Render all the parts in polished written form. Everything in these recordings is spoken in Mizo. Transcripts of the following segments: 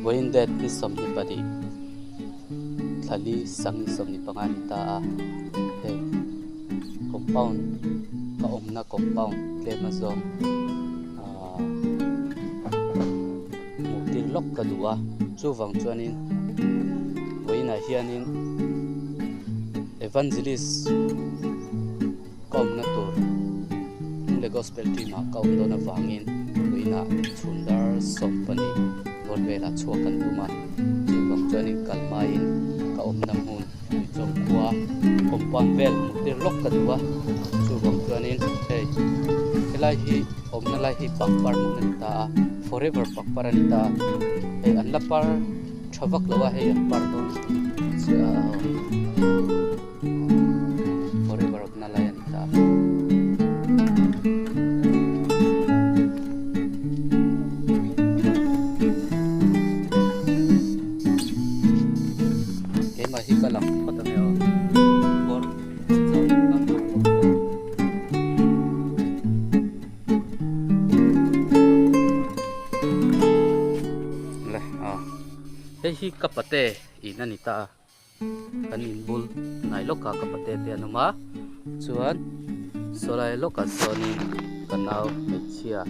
Vawiin date ni 22 thlali sang 25 ni ta a hei compound ka awmna compound tlem a zawng ahh hmuh tir lawk ka duh a chuvang chuanin vawiinah hianin evangelist ka awmna tur Lunglei Gospel team ah ka awm dawn avangin vawiinah chhun dar 12 bawr velah chhuak kan tum a chuvang chuanin kal hmain ka awmna hmun Tuichawng khua compound vel hmuh tir lawk ka duh a chuvang chuanin hei helai hi awmna lai hi pangpar hmun a ni ta a forever pangpar a ni ta a hei an la par tha vak lo a hei an par dawn chiah a forever awmna lai a ni ta. Keimah hi ka lang phawt ang e aw bawr chau in ka nghak bawk a. Le aw hei hi ka pate in a ni ta a kan in bul hnai lawkah ka pate te an awm a chuan sawlai lawkah sawnin ka nau hmeichhia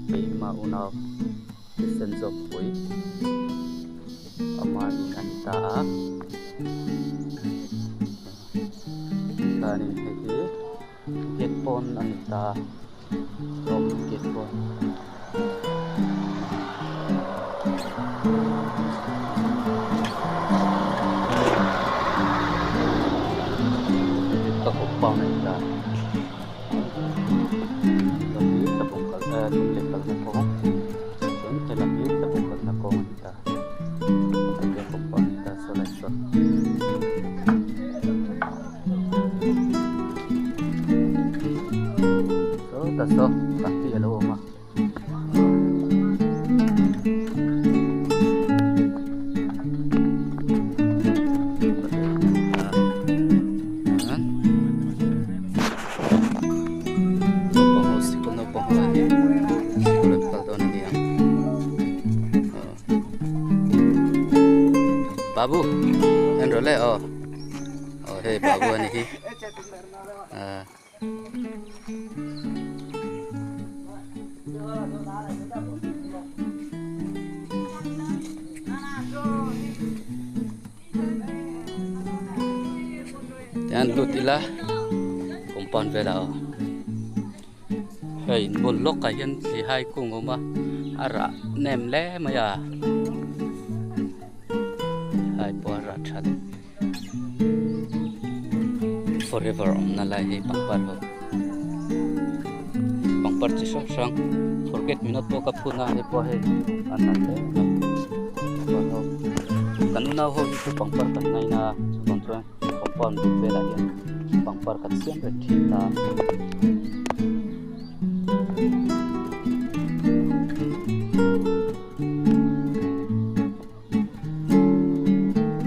keimah unau thisen zawmpui amanin a ni ta a chuanin hei hi gate pawn a ni ta a awm gate pawn. Ka compound a ni ta. Lam hi tlabawng kal eh lunglei kalna kawng chuan helam hi tlabawng kalna kawng a ni ta hetia compound a ni ta saw lai saw. Sawtah saw pahnih a lo awm a. Babu en rawh le aw aw hei babu a ni hi ah. Tian lut ila compound velah aw hei in bul lawkah hian thli hai kung a awm a a rah nem hle mai a hai pawh a rah tha deuh. Forever awmna lai hei pangpar ho pangpar chi hrang hrang forget me not pawh ka phun a hei pawh hei a nalh hle mai pangpar ho kan unau ho hi chu pangpar kan ngaina a chuvang chuan compound bul velah hian pangpar kan siam reng thin ta.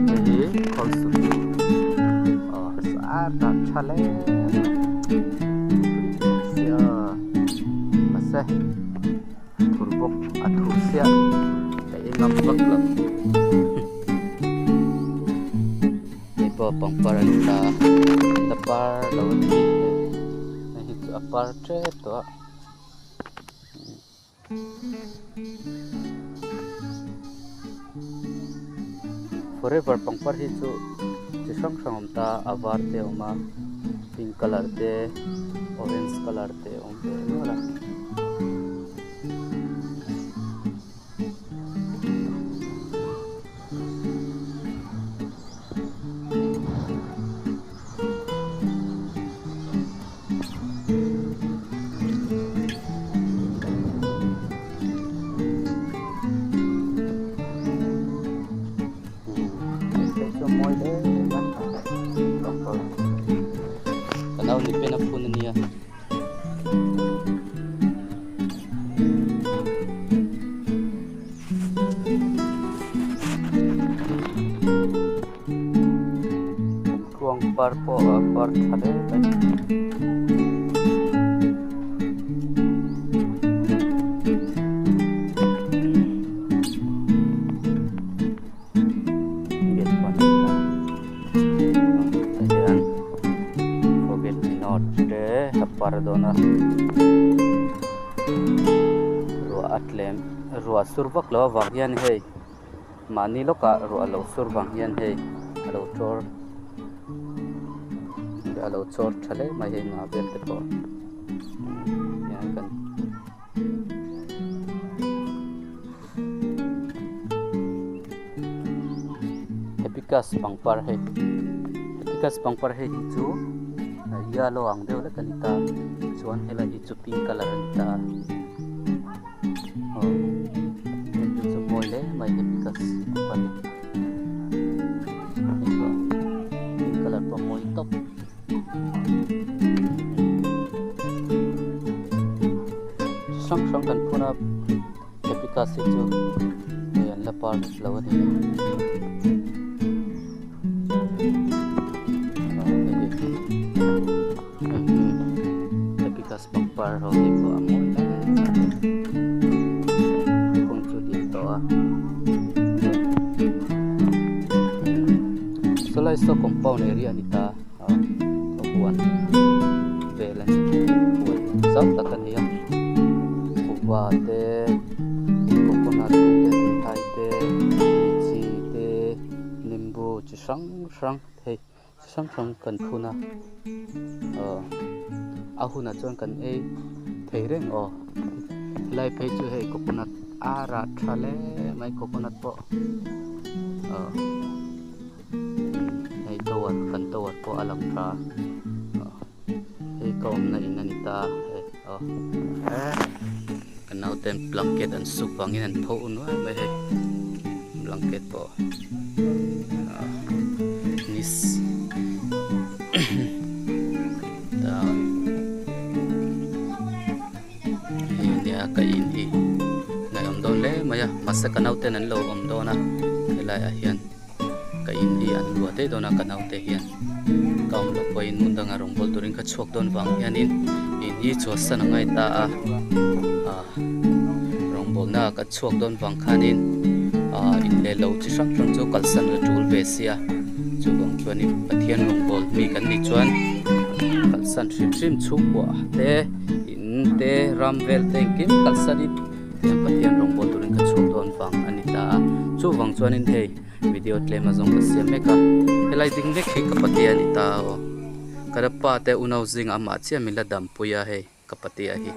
Hei hi khawl sut aw a dah tha hle sia mahse thur bawk a thur chiah ka ei ngam vak lo hei pawh pangpar a ni ta la par lo a ni hei hi chu a par tep tawh a. Forever pangpar hi chu chi hrang hrang a awm ta a var te a awm a pink colour te orange colour te a awm ve nual a. Ka nau ni pen a phun a nia. Tluang par pawh a par tha hle mai. dawn a ruah a tlem ruah sur vak loh avang hian hei mahni lawkah ruah lo sur vang hian hei a lo chawr a lo chawr tha hle mai hei ngah vel te pawh hian kan. Hibiscus pangpar hei hibiscus pangpar hei hi chu yellow ang deuh hlek a ni ta chuan helai hi chu pink colour a ni ta aw hei hi chu mawi hle mai hibiscus pangpar hi hei pawh pink colour pawh mawi tawp. Chi hrang hrang kan phun a hibiscus hi chu hei an la par vek lo a ni hibiscus pangpar ho te pawh a mawi hle mai kawng chu lian tawh a sawlai saw compound area a ni ta. A huan vel a ni huan zau tak a ni a kuhva te coconut kung te theihai te lychee te nimbu chi hrang hrang hei chi hrang hrang kan phun a aw a hunah chuan kan ei thei reng aw helai phei chu hei coconut a rah tha hle mai coconut pawh aw. Hei tower kan tower pawh a lang tha hei ka awmna in a ni ta hei aw ka naute blanket an suk vangin an pho nuai mai hei blanket pawh ni hei ania ka in hi ngaihawm dawn hle mai a mahse ka naute an lo awm dawn a helai ah hian. Ka in hi an luah daih dawn a ka naute hian ka awm loh pawhin hmun dangah rawn bawl turin ka chhuak dawn vang hianin in hi chhuahsan a ngai ta a ah rawngbawlna ah ka chhuak dawn vang khanin ah in leh lo chi hrang hrang chu kalsan a tul ve sia chuvang chuanin Pathian rawngbâwl mi kan nih chuan kalsan hrim hrim chhungkua te in te ram vel te engkim kalsanin. Tihian Pathian rawngbawl turin ka chhuak dawn vang a ni ta a, chuvang chuanin hei video tlem a zawng ka siam mek a, helai ding vek hi ka patea a ni ta aw, ka la pa te unau zingah amah chiah min la dampui a hei ka patea hi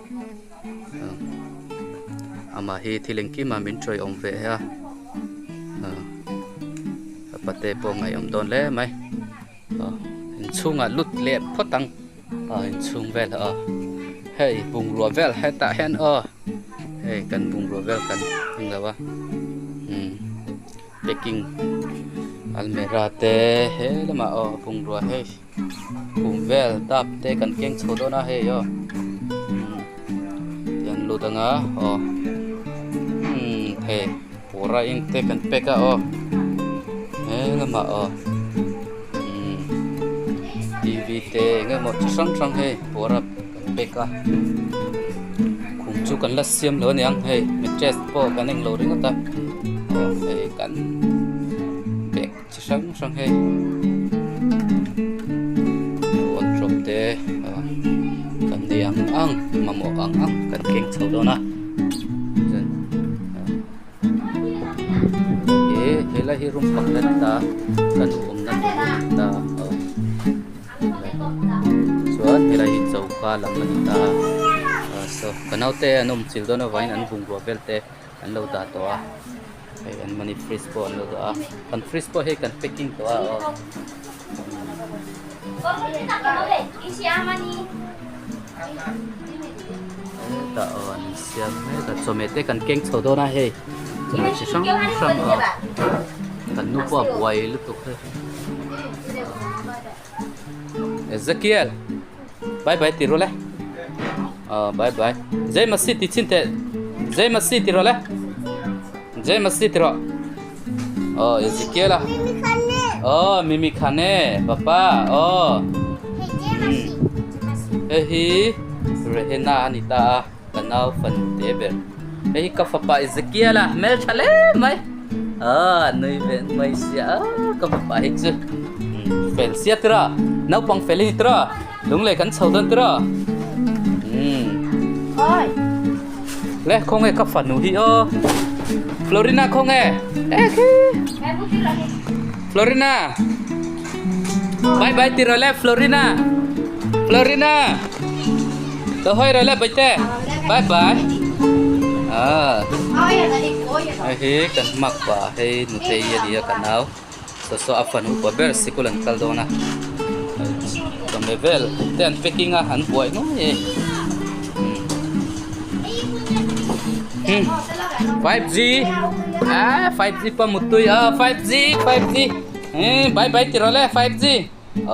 amah hi thil engkim ah min tawih awm ve a, ka pate pawh ngaihawm dawn hle mai inchhungah lut leh phawt ang. A inchhung vel a hei bungrua vel hetah hian aw hei kan bungrua vel kan englo a umm packing almera te he lamah aw bungrua hei khum vel dap te kan keng chho dawn a hei aw umm tian lut anga aw umm hei pura in te kan pack a aw he lamah aw. T_v te eng emaw chi hrang hrang hei pawr a kan pack a khum chu kan la siam lo aniang hei mattress pawh kan englo ringawt a aw hei kan pack chi hrang hrang hei wardrobe te kan nei ang ang mamawh ang ang kan keng chho dawn a chuan. He helai hi room pakhat ta ka nu awmna tur room a ni ta aw chuan helai hi choka lam a ni ta a saw ka naute an awm chilh dawn avangin an bungrua vel te an lo dah tawh a hei an mahni fridge pawh an lo dah a kan fridge pawh hei kan packing tawh a aw. Hetah aw an siam mek a chawhmeh te kan keng chho dawn a hei chawhmeh chi hrang hrang aw kan nu pawh a buai lutuk hei Ezekiel bye bye ti rawh le aw bye bye Jai Masih ti chhin teh Jai Masih ti rawh le Jai Masih ti rawh aw Ezekiel a aw Mimi Khane papa aw Hei hi Rehena a ni ta a, ka nau fanu te ber. Hei hi ka fapa Ezekiel a, hmeltha hle mai. Aw a nui ve mai sia a, ka fapa hi chu fel sia tira, naupang fel hi ni tira, lunglei kan chho dawn tira. Le khawnge ka fanu hi aw Florina khawnge e khi Florina bye bye ti rawh le Florina Florina lo hawi rawh le baite bye bye ah hei hi kan hmak pah hei nutei a ni a ka nau. Saw saw a fanu upa ber sikul an kal dawn a chawhmeh vel te an packing a an buai nuai e umm 5G ah 5G pawh mutui a 5G 5G eh bye bye ti rawh le 5G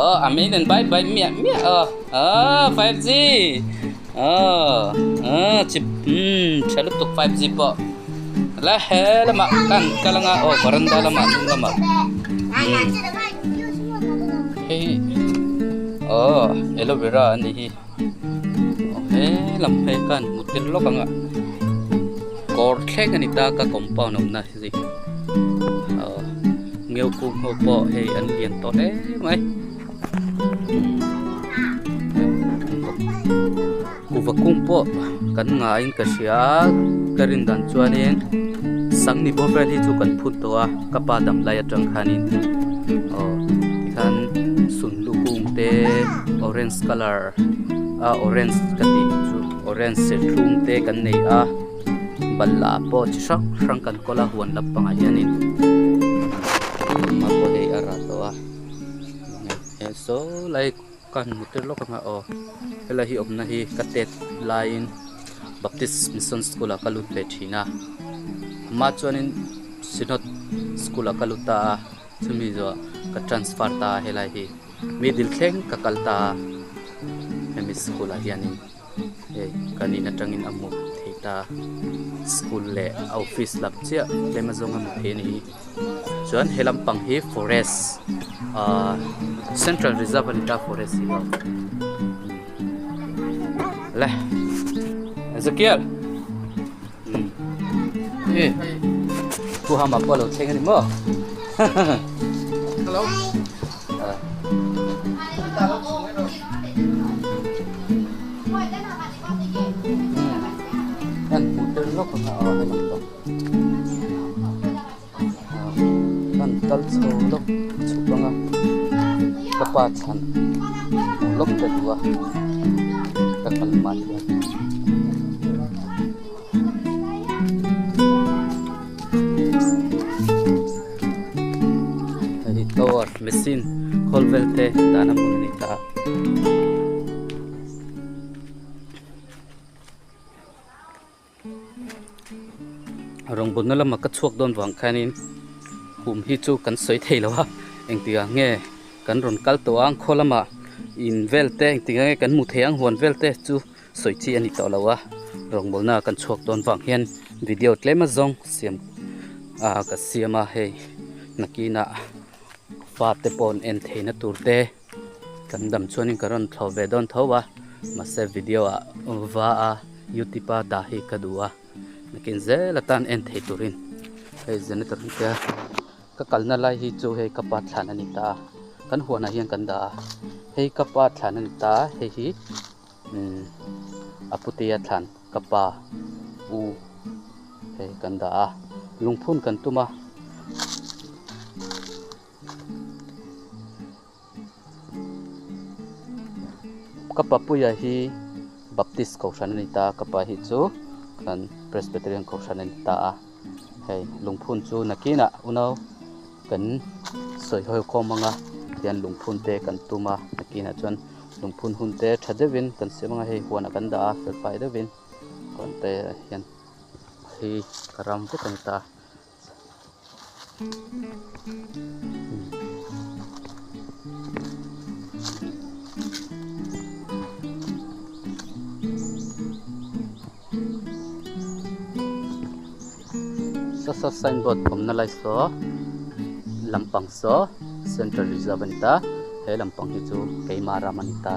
aw a main an bye bye miah miah aw aw 5G aw aw chip umm tha lutuk 5G pawh la he lamah kan kal anga aw varanda lamah hnung lamah umm hei aw aloe vera a nih hi aw he lam phei khan hmu tir lawk anga kawr thleng a ni ta ka compound awmna hi aw ngeu kung ho pawh hei an lian tawh hle mai. Kuhva kung pawh kan ngaiin ka hria a ka rin dan chuanin sangni bawr vel hi chu kan phut tawh a ka pa dam lai atang khanin aw tikhan sunhlu kung te orange colour a orange ka tih chu orange serthlum te kan nei a balhla pawh chi hrang hrang kan kawl a huan lampangah hianin pawh hei a rah tawh a. He saw lai ka han hmu tir lawk ang a aw helai hi awmna hi ka tet laiin Baptist Mission School ah ka lut ve thin a amah chuanin Synod School ah ka lut ta a chumi zawh ka transfer ta a helai hi middle thleng ka kal ta a hemi school ah hianin. Hei kan in atangin a hmuh thei ta school leh a office lam chiah tlem a zawng a hmu thei a ni hi chuan he lampang hi forest ahh central reserve a ni ta forest hi aw le Ezekiel um pu hama pawh a lo thleng a ni maw hello. Kan hmuh tel lawk ang a aw a lang tawh kan kal chho lawk chhuk ang a ka pa thlan hmuh lawk ta duh a ka kal hma hian. Hei tower machine khawl vel te dahna hmun a ni ta a. Rawngbawlna lama ka chhuak dawn vang khanin kum hi chu kan sawi thei lo a engtikah nge kan rawn kal tawh ang khaw lamah in vel te engtikah nge kan hmu thei ang huan vel te chu sawi chi a ni tawh lo a rawngbawlna kan chhuak dawn vang hian video tlem a zawng siam ah ka siam a hei nakinah fate pawh an en theihna tur te kan dam chuanin ka rawn thlawh ve dawn tho a mahse video ah va a youtube a dah hi ka duh a nakin zel atan en thei turin hei generator ang te ka kalna lai hi chu hei ka pa thlan a ni ta a kan huanah hian kan dah a hei ka pa thlan a ni ta a hei hi. Umm a putea thlan ka pa u hei kan dah a lungphun kan tum a ka papuia hi baptist kohhran a ni ta ka pa hi chu kan presbyterian kohhran a ni ta a hei lungphun chu nakinah unau kan sawi hawi khawm ang a tihian lungphun te kan tum a nakinah chuan. Lungphun hun te tha deuhin kan siam anga hei huanah kan dah a fel fai deuhin huan te ah hian hei ka ram vek a ni ta. Saw saw signboard awmna lai saw lampang saw central reserve a ni ta he lampang hi chu keima ram a ni ta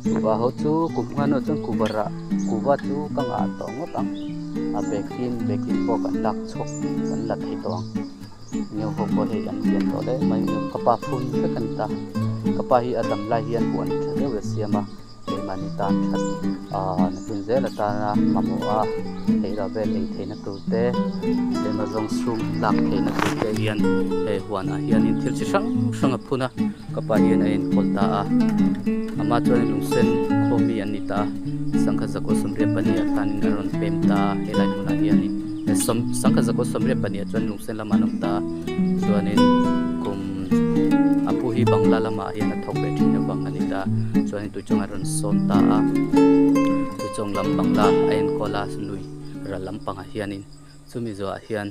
kuhva ho chu kum hma hnuah chuan kuhva rah kuhva chu ka ngah tawh ngawt ang a bekin bekin pawh kan lak chhuak kan la thei tawh ang. Neu ho pawh hei an lian tawh hle mai neu ka pa phun vek a ni ta. Ka pa hi a dam lai hian huan tha deuh a siam a, keimahni tan that aaa nakin zel atana mamawh a theihloh vel ei theihna tur te lema zawng sum lak theihna tur te hian he huanah hianin thil chi hrang hrang a phun a, ka pa hian a enkawl ta a, amah chuan lungsen khaw mi an ni ta a, sangha zakua sawmriat pahnih ah khanin a rawn pem ta a helai hmunah hianin sangha zakua sawmriat pahnih ah chuan lungsen lamah an awm ta a chuanin kum a pu hi bangla lamah hian a thawk ve thin avang a ni ta chuanin tuichawng a rawn sawn ta a tuichawng lam bangla a enkawl a lui ral lampangah hianin chumi zawhah hian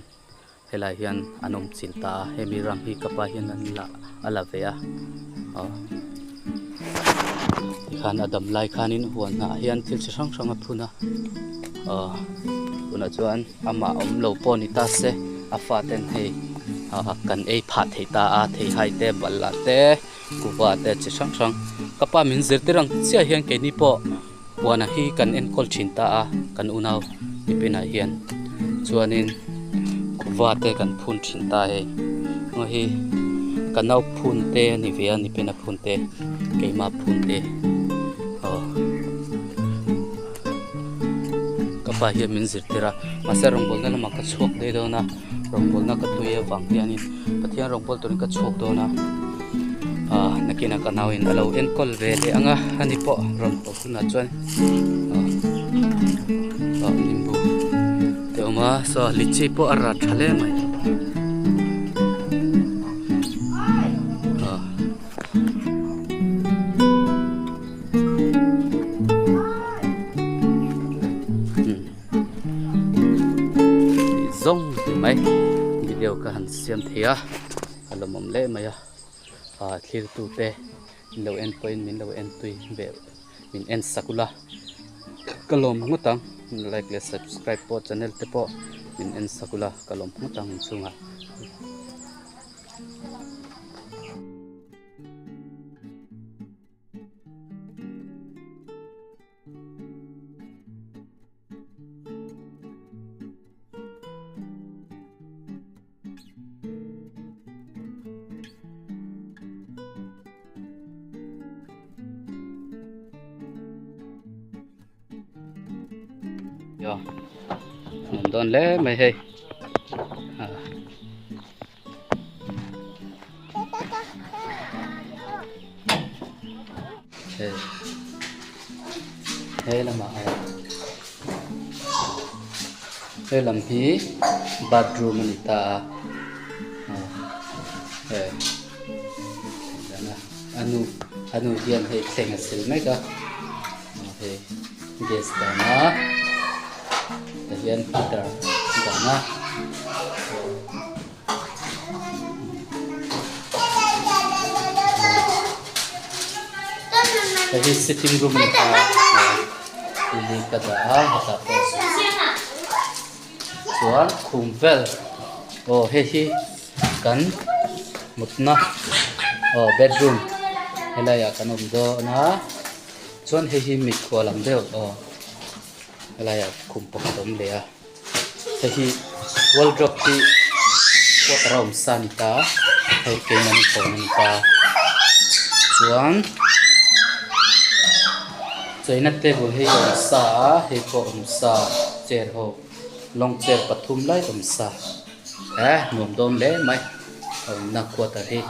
helaiah hian an awm chilh ta a hemi ram hi ka pa hian an la a la ve a aw tikhan a dam lai khanin huan ah hian thil chi hrang hrang a phun a aw tunah chuan amah awm lo pawh ni ta se a fa ten hei ah kan ei phah thei ta a theihai te balhla te kuhva te chi hrang hrang ka pa min zirtir ang chiah hian keini pawh huanah hi kan enkawl thin ta a kan unau nipinah hian chuanin kuhva te kan phun thin ta hei heng hi ka nau phun te a ni ve a nipina phun te keimah phun te aw. Ka pa hian min zirtir a mahse rawngbawlna lamah ka chhuak daih dawn a rawngbawlna ka tui avang hianin Pathian rawngbâwl turin ka chhuak dawn a ah nakinah ka nauin a lo enkawl ve leh ang a ani pawh rawn haw hunah chuan ah ah nimbu te awm a saw lichi pawh a rah tha hle mai ah. Zawng ti mai video ka han siam thei a a lawmawm leh mai a ah thlir tu te min lo en pawhin min lo en tui ve min en sak ula ka lawm ngawt ang like leh subscribe pawh channel te pawh min en sak ula ka lawm ngawt ang inchhungah. Nuam dawn hle mai hei hei he lamah he lam hi bathroom a ni ta a hei a nu a nu hian hei thleng a sil mek a hei gas dahna tah hian heater dahna. Hei hi sitting room a ni ta a lily ka dah a hetah pawh chuan khum vel aw hei hi kan mutna aw bedroom helaiah kan awm dawn a chuan hei hi mikhual ang deuh aw helaiah khum pakhat a awm leh a. Hei hi wardrobe hi quarter a awm sa a ni ta a hei keimahni phone a ni ta chuan cheina table hi a awm sa a hei pawh a awm sa chair ho long chair pathum lai a awm sa eh nuam dawn hle mai a awmna quarter hi.